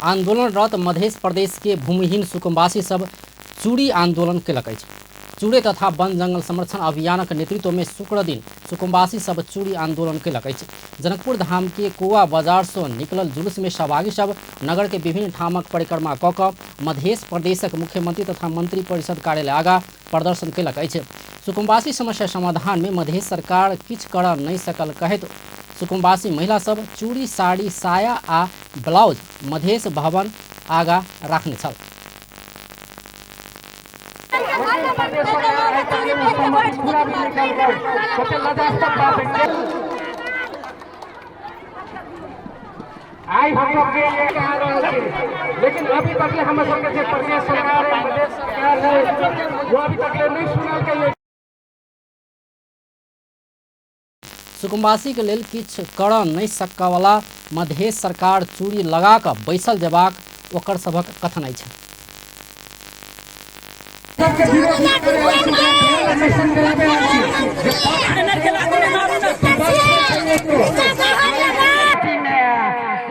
आंदोलनरत मध्य प्रदेश के भूमिहीन सुकुम्बासी सब चूड़ी आंदोलन केलक अछि। चूड़े तथा वन जंगल संरक्षण अभियानक नेतृत्व में शुक्र दिन सुकुम्बासी सब चूड़ी आंदोलन केलक अछि। जनकपुर धाम के कोआ बाजार से निकलल जुलूस में सहभागी सब नगर के विभिन्न ठामक परिक्रमा क क मध्य प्रदेशक मुख्यमंत्री तथा मंत्री परिषद कार्यालय आगा प्रदर्शन केलक अछि। सुकुम्बासी समस्या समाधान में मध्य सरकार किछु कर नहीं सकल कहैत सुकुम्बासी महिला सब चूड़ी, साड़ी, साया आ ब्लाउज मधेश भवन आगा राखने छल। आई हम सब के लिए आ रहल छी, लेकिन अभी तक ले हमर सबके जे प्रदेश सरकार है, प्रदेश सरकार है, वो अभी तक ले नहीं सुनल के। सुकुम्बासी के लेल किछु कर नहीं सकवला मधेश सरकार चूड़ी लगा कऽ बैसल जेबाक ओकर सभक कथन अछि।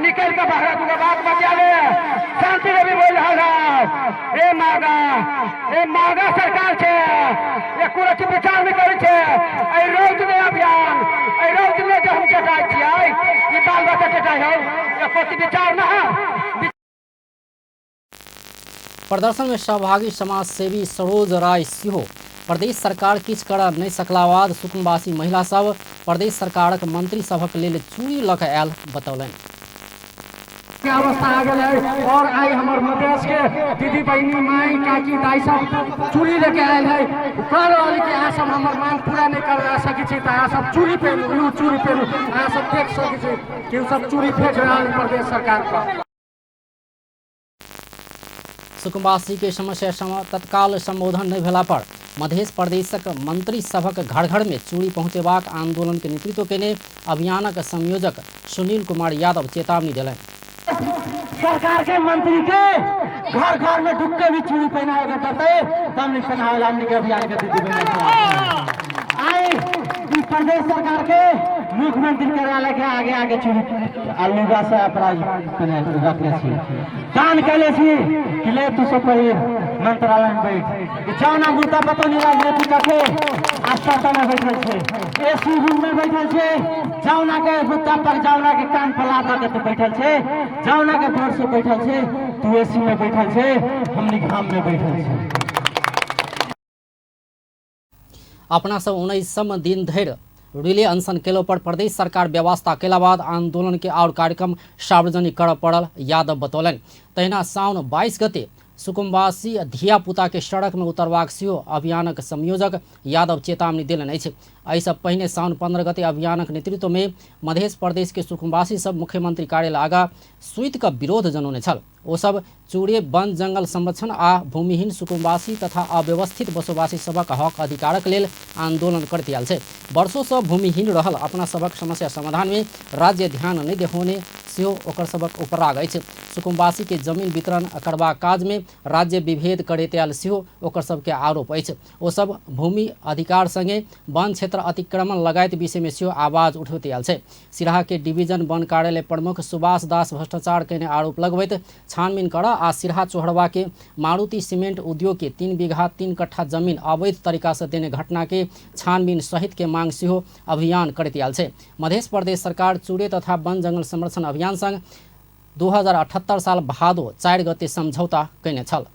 निकल के बाहर दूगो बात बतियावे। शांति देवी बोल रहा है, ए मागा, ए मागा सरकार छे, एको रति विचार नहीं करे छे। ए रोज में अभियान, ए रोज में जो हम चटाई छियै, ई बाल बच्चा चटाई हो, एको रति विचार न है। प्रदर्शन में सहभागी समाजसेवी सरोज राय सेहो प्रदेश सरकार किछु कर नहीं सकला बाद सुकुम्बासी महिला सब प्रदेश सरकारक मंत्री सभक लेल चूड़ी लऽ कऽ आयल बतौलनि। के अवस्था आ गेल है और आई हमर मधेश के दीदी बहिनी माई काकी दाई सब चूड़ी लेके आयल है। कह रहल कि अहाँ सब हमर मांग पूरा नहीं कर सकै छी तऽ अहाँ सब चूड़ी पेनू, चूड़ी पेनू। अहाँ सब देख सकै छी कि ओ सब चूड़ी फेंक रहल प्रदेश सरकार पर। सुकुम्बासी के समस्या तत्काल संबोधन नहीं भेला पर मध्य प्रदेशक मंत्री सभक घर घर में चूड़ी पहुंचेबाक आंदोलन के नेतृत्व केने अभियानक संयोजक सुनील कुमार यादव चेतावनी देलनि। सरकार के मंत्री के घर घर में ढुक के भी चूड़ी पहनावे के पड़तै, तब नहीं पहनावे ला हमनी के अभियान के दीदी बहिनी। आई ई प्रदेश सरकार के मुख्यमंत्री कार्यालय के आगे आगे चूड़ी आ लुगा से अपराध रखने छी, दान कैले छी कि ले तू सब पहिर मंत्रालय में बैठ। जौना मुद्दा पतो नहीं राजनीति करके आस्था में बैठल छे, एसी रूम में बैठल छे, जौना के मुद्दा पर जौना के कान पर लात के तू बैठल छे, जौना के भोर से बैठल छे, तू एसी में बैठल छे, हमनी घाम में बैठल छे। अपना सब 19 दिन धरि रिले अनशन केलो पर प्रदेश सरकार व्यवस्था केला बाद आंदोलन के और कार्यक्रम सार्वजनिक करऽ पड़ल यादव बतौलनि। तहिना साउन 22 गते सुकुम्बासी धियापुता के सड़क में उतरबाक सेहो अभियानक संयोजक यादव चेतावनी देलनि अछि। एहिसँ पहिने साउन 15 गते अभियानक नेतृत्व में मध्य प्रदेश के सुकुम्बासी सब मुख्यमंत्री कार्यालय आगा सुति कऽ विरोध जनौने छल। ओ सब चूड़े वन जंगल संरक्षण आ भूमिहीन सुकुम्बासी तथा अव्यवस्थित बसोबासी सभक हक अधिकारक लेल आंदोलन करैत आयल छै। वर्षों से भूमिहीन रहल अपना सभक समस्या समाधान में राज्य ध्यान नहीं देखौने सेहो ओकर सभक उपराग अछि। सुकुम्बासी के जमीन वितरण करबाक काज में राज्य विभेद करैत आयल सेहो ओकर सबके आरोप अछि। ओ सब भूमि अधिकार संगे वन क्षेत्र अतिक्रमण लगायत विषय में सेहो आवाज उठबैत आयल छै। सिराहा के डिवीजन वन कार्यालय प्रमुख सुभाष दास भ्रष्टाचार केने आरोप लगबैत छानबीन कर आ सिराहा चोहरवा के मारुति सीमेंट उद्योग के 3 बीघा 3 कट्ठा जमीन अवैध तरीका से देने घटना के छानबीन सहित के मांग सेहो अभियान करैत आयल छै। मध्य प्रदेश सरकार चूड़े तथा वन जंगल संरक्षण अभियान संग 2078 साल भादो 4 गते समझौता केने छल।